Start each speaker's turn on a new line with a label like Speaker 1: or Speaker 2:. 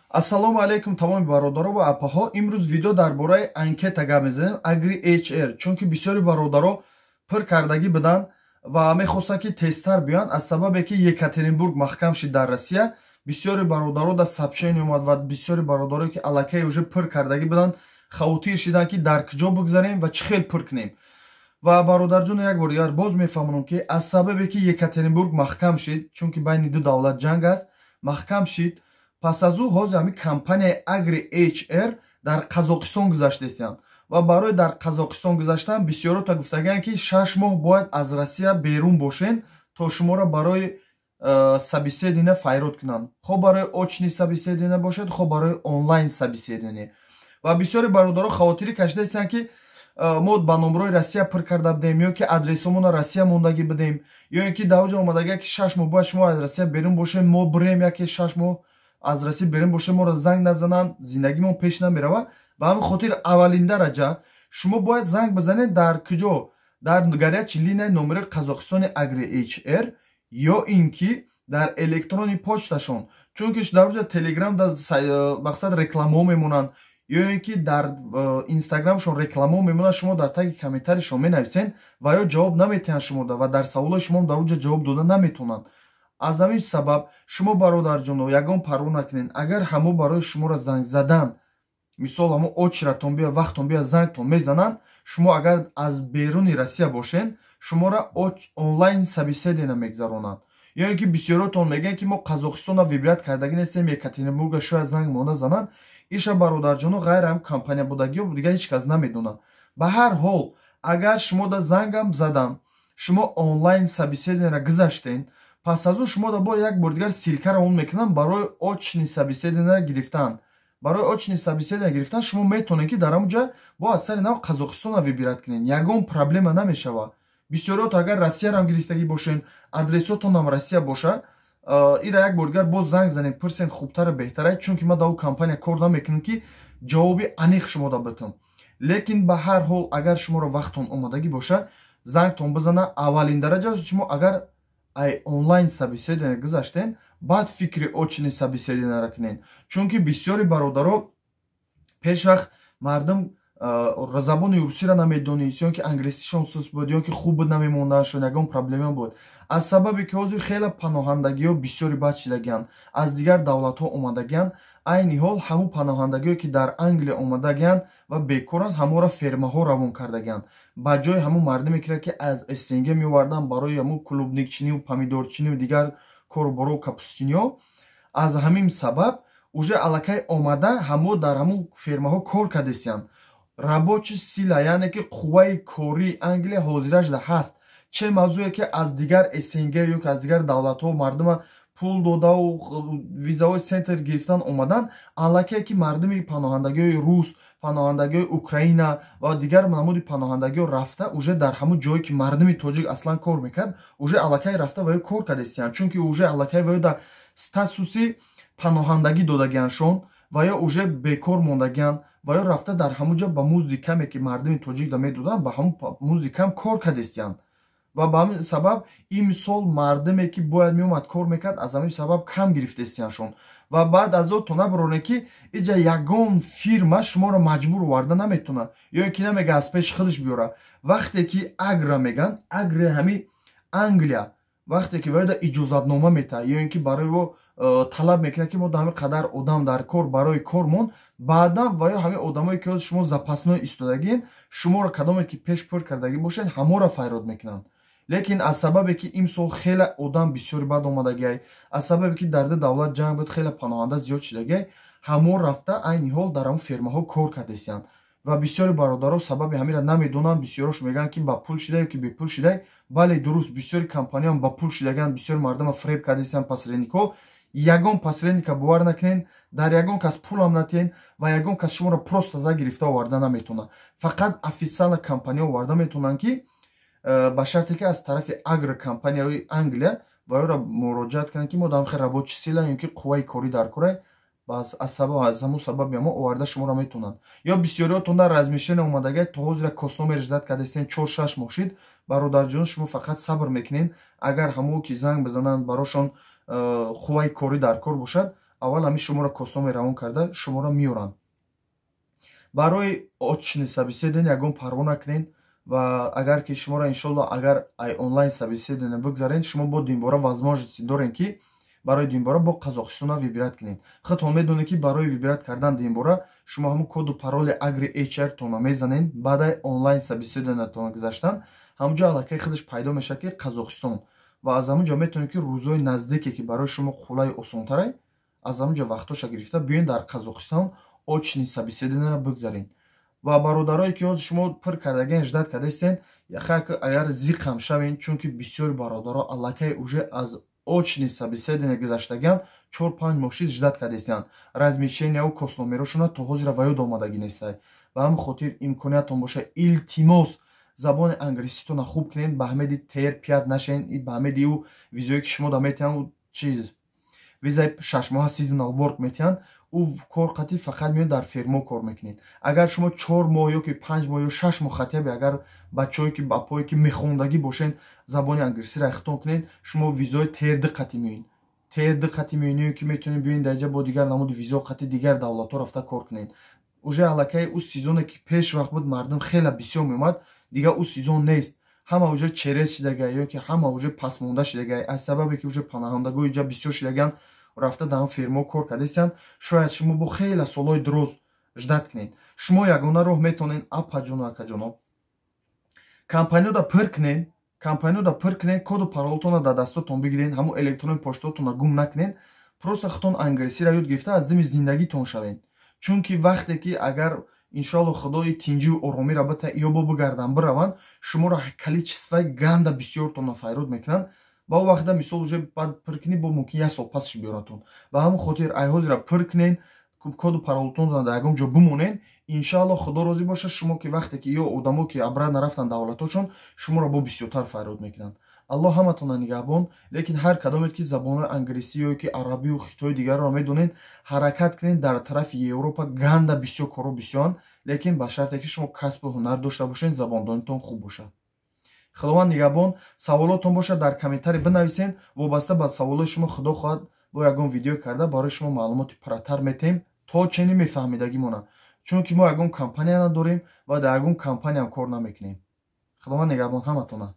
Speaker 1: Ассалому алайкум, тамоми бародаро ва апаҳо. Имрӯз видео дар бораи анкета гап мезанем, Агри HR, чунки бисёри бародаро пур кардагӣ буданд ва мехостанд, ки тезтар биёянд. Аз сабабе ки Екатеринбург маҳкам шид дар Россия, бисёри бародаро дар сообщение омад ва бисёри бародарое, ки аллакай уже пур кардагӣ буданд, хавотир шиданд, ки дар куҷо бигзарем ва чӣ хел пур кунем. Ва, бародарҷоно, як бор дигар боз мефаҳмонам, ки аз сабабе ки Екатеринбург маҳкам шид, чунки байни ду давлат ҷанг аст, маҳкам шид. Пас аз ӯ ҳозир ҳамин компанияи Агри HR дар Қазоқистон гузаштаистанд ва барои дар Қазоқистон гузаштан бисёрота гуфтагианд, ки 6 моҳ бояд аз Россия берун бошен, то шуморо барои собеседование файрод кунанд, хоб барои очный собеседование бошад, хоб барои онлайн собеседование. Ва бисёри бародаро хавотирӣ кашидаистанд, ки мо ба номрои Россия пур карда будем ё ки адресомона Россия мондагӣ будем, ё ин ки дар оҷа омадагия, ки 6 моҳ бояд шумо аз Россия берун бошем. Мо бирем, яке 6 моҳ аз Россия берун бошем, моро занг назананд, зиндагимон пеш намерава. Ба ҳамин хотир аввалин дараҷа шумо бояд занг бизанед. Дар куҷо? Дар горячий линия номери Қазоқистони Агри HR ё ин ки дар электронный почташон, чунки дар оҷа Телеграм дар мақсад рекламаҳо мемонанд ё ин ки дар Инстаграмшон рекламаҳо мемонанд. Шумо дар таги комментарийшон менависед ва ё ҷавоб наметиҳанд шумода ва дар саволои шумо дар оҷа ҷавоб дода наметавонанд. Аз ҳамин сабаб шумо, бародарҷоно, ягон парво накунед. Агар ҳамо барои шуморо занг задан, мисол, ҳамо очередь тон бия, вақтон бия, зангтон мезананд, шумо агар аз беруни Россия бошед, шуморо онлайн собеседование мегзаронанд. Ё ин ки бисёротон мегӯянд, ки мо Қазоқистонро выбрать кардагӣ нестем, Екатеринбурга шояд занг монда зананд. Иша, бародарҷоно, ғайр ҳам компания будагиё дигар ҳеҷ кас намедонад. Ба ҳар ҳол, агар шумо да зангам задан, шумо онлайн собеседование ро гузаштен, пас аз ӯ шумо да бо як бор дигар ссылка равон мекунанд барои очный собеседование гирифтан. Барои очный собеседование гирифтан шумо метавонед, ки дар ҳамон ҷа бо аз сари нав Қазоқистонро выбирать кунед, ягон проблема намешавад. Бисёриёт агар Россиярам гирифтагӣ бошен, адресотонам Россия боша, ира як бор дигар боз занг занед, пурсен, хубтара, беҳтара, чунки ман дар ӯ компания кор намекунам, ки ҷавоби аниқ шумо да битам. Лекин ба ҳар ҳол, агар шуморо вақтон омадагӣ боша, зангтон бизана. Аввалин дараҷа шумо агар ай онлайн собеседование гузаштен, баъд фикри очный собеседование ро кунед, чунки бисёри бародаро пешвақт мардум забони русиро намедонист ё ки англисишон суст буд, ё ки хуб буд намемондаашон, ягон проблема буд. Аз сабабе ки ҳозир хеле паноҳандагиҳо бисёри бад шидагианд, аз дигар давлатҳо омадагианд, айни ҳол ҳамун паноҳандагиҳое, ки дар Англия омадагианд ва бекоранд, ҳамонро фермаҳо равон кардагианд, ба ҷои ҳамун мардуме, ки аз СНГ меоварданд барои ҳамун клубника чиниву помидорчиниву дигар кору боро, капустачиниҳо. Аз ҳамин сабаб уже аллакай омада ҳамо дар ҳамун фермаҳо кор кардесиянд. Рабочий сила, яъне ки қувваи кории Англия ҳозирашда ҳаст. Че мавзӯе ки аз дигар СНГ ё ки аз дигар давлатҳо мардума пул додаву визаҳои центр гирифтан омадан, аллакай ки мардуми паноҳандагиҳои рус, паноҳандагиҳои Украина ва дигар намуди паноҳандагиҳо рафта, уже дар ҳамун ҷое, ки мардуми тоҷик аслан кор мекард, уже аллакай рафта ва ё кор кардестиянд, чунки уже аллакай ва ё дар статуси паноҳандагӣ додагианшон ва ё уже бекор мондагианд ва ё рафта дар ҳамун ҷо ба музди каме, ки мардуми тоҷик да медоданд, ба ҳамун музди кам кор кардестиянд. Ва ба ҳамин сабаб имсол мардуме, ки бояд меомад, кор мекард, аз ҳамин сабаб кам гирифтестияншон. Ва баъд аз о то набароне, ки иҷа ягон фирма шуморо маҷбур оварда наметавонад ё ин ки намега аз пеши худаш биёра. Вақте ки Агра меган, Агри ҳами Англия, вақте ки ваёда иҷозатнома метаҳад ё ин ки барои во талаб мекунад, ки мо дар ҳамин қадар одам дар кор барои кормон, баъдан ва ё ҳамин одамое, ки ҳозир шумо запасной истодагиен, шуморо кадоме ки пеш пур кардагӣ бошед, ҳаморо файрод мекунанд. Лекин аз сабабе ки имсол хеле одам бисёри бад омадагиай, аз сабабе ки дар ду давлат ҷанг буд, хеле паноҳанда зиёд шидагиай, ҳамон рафта айни ҳол дар ҳамон фермаҳо кор кардесиянд. Ва бисёри бародаро сабаби ҳаминро намедонанд. Бисёрош мегӯянд, ки ба пул шида ё ки бепул шидай. Бале, дуруст, бисёри компанияам ба пул шидагианд, бисёри мардума фреб кардесиянд посредник ҳо. Ягон посредник а бовар накунед, дар ягон кас пулам натиҳед ва ягон кас шуморо просто так гирифта оварда наметавонад. Фақат официально компания оварда метавонанд, ки ба шарте ки аз тарафи агро компанияҳои Англия ва ёро муроҷиат кунанд, ки мо дар ҳамхел рабочий сила ё ки қувваи корӣ дар корай, аз сабаб аз ҳамун сабаби мо оварда шуморо метавонанд. Ё бисёриётон дар размещение омадагай, то ҳозира CoS номер ждать кардастен, 4-6 моҳ шид. Бародарҷон, шумо фақат сабр мекунед. Агар ҳамо ки занг бизананд, барошон қувваи корӣ дар кор бошад, Аввал ҳамин шуморо COSCO равон карда, шуморо меёранд. Барои очный собеседование ягон парво накунед. Ва агар ки шуморо, иншолло, агар ай онлайн собеседование бигзаред, шумо бо дуюмбора возможности дорем, ки барои дуюмбора бо Қазоқистона выбирать кунед. Худтон медонед, ки барои выбирать кардан дуюмбора шумо ҳамун коду пароли Agri HR тона мезанед. Баъдаи онлайн собеседование тона гузаштан, ҳамунҷо аллакай худаш пайдо мешавад, ки Қазоқистон, ва аз ҳамун ҷо метавонед, ки рӯзҳои наздике, ки барои шумо қулаю осонтарай, аз ҳамун ҷо вақтоша гирифта биёен, дар Қазоқистон очный собеседование ро бигзаред. Ва бародарое, ки ҳозир шумо пур кардаген, ждать кардаистен, агар зиқам шавен, чунки бисёри бародаро аллакай уже аз очный собеседование гузаштагиан, 4-5 моҳ шид, ждать кардаистиянд размещения ву COS номер ошона то ҳозира ва ёд омадагӣ нестай. Ба ҳамин хотир, имкониятон боша, илтимос, забони англиситона хуб кунед. Ба ҳамеди TR 5 нашен, ба ҳамеди ӯ визое, ки шумо да метиҳанд, чиз, визаи 6 моҳа seasonal work метиҳанд, ӯ кор қатӣ фақат меояд, дар фермо кор мекунед. Агар шумо 4 моҳ ё ки 5 моҳ ё 6 моҳ хатяби, агар бачаҳое ки апое ки мехондагӣ бошед, забони англисиро ихтон кунед, шумо визои TR 2 қатӣ меоед, TR 2 қатӣ меоед, ё ки метавонед биёед даҷа, бо дигар намуди визо қатӣ дигар давлатҳо рафта кор кунед. Уже аллакай ӯ сезоне, ки пеш вақт буд, мардум хеле бисёр меомад, дигар ӯ сезон нест. Ҳама уже через шидага ё ки ҳама уже пасмонда шидага, аз сабабе ки уже паноҳандагои ҷа бисёр шидаган, рафта дар он фирмо кор кардастиянд. Шояд шумо бо хеле солҳои дуроз ждать кунед. Шумо ягона роҳ метавонед, апаҷону акаҷоно, компаниёда пир кунед, компаниёда пир кунед, коду паролтонро дар дастотон бигиред, ҳамун электронии поштаотонро гум накунед. Просто худтон англисиро ёд гирифта, аз дими зиндагитон шавед, чунки вақте ки агар, иншоалло, худои тинҷиву оромиро бита, ё бо бигардан бираванд, шуморо количество и ганда бисёртонро файрод мекунанд. Ба он вақта, мисол, уже баъд пир кунӣ, бо мумкин як сол пасш биёратон. Ба ҳамон хотир ай ҳозира пир кунед, коду паролтонро дар ягон ҷо бимонед. Иншоалло, худо розӣ бошад, шумо ки вақте ки ё одамо ки обратно рафтан давлатошон, шуморо бо бисёртар файрод мекунанд. Аллоҳ ҳаматона нигаҳбон. Лекин ҳар кадомед, ки забонҳои англисӣ ё ки арабию хитои дигарро медонед, ҳаракат кунед. Дар тарафи Европа ганда бисёр корҳо бисёранд, лекин ба шарте, ки шумо касбу ҳунар дошта бошед, забондонитон хуб бошад. Худованд нигаҳбон. Саволотон бошад, дар комментарий бинависед. Вобаста ба саволои шумо, худо хоҳад, бо ягон видео карда барои шумо маълумоти пурратар метаҳем, то чени мефаҳмидагӣ монад, чунки мо ягон компания надорем ва дар ягон компаниям кор намекунем. Худованд нигаҳбон ҳаматона.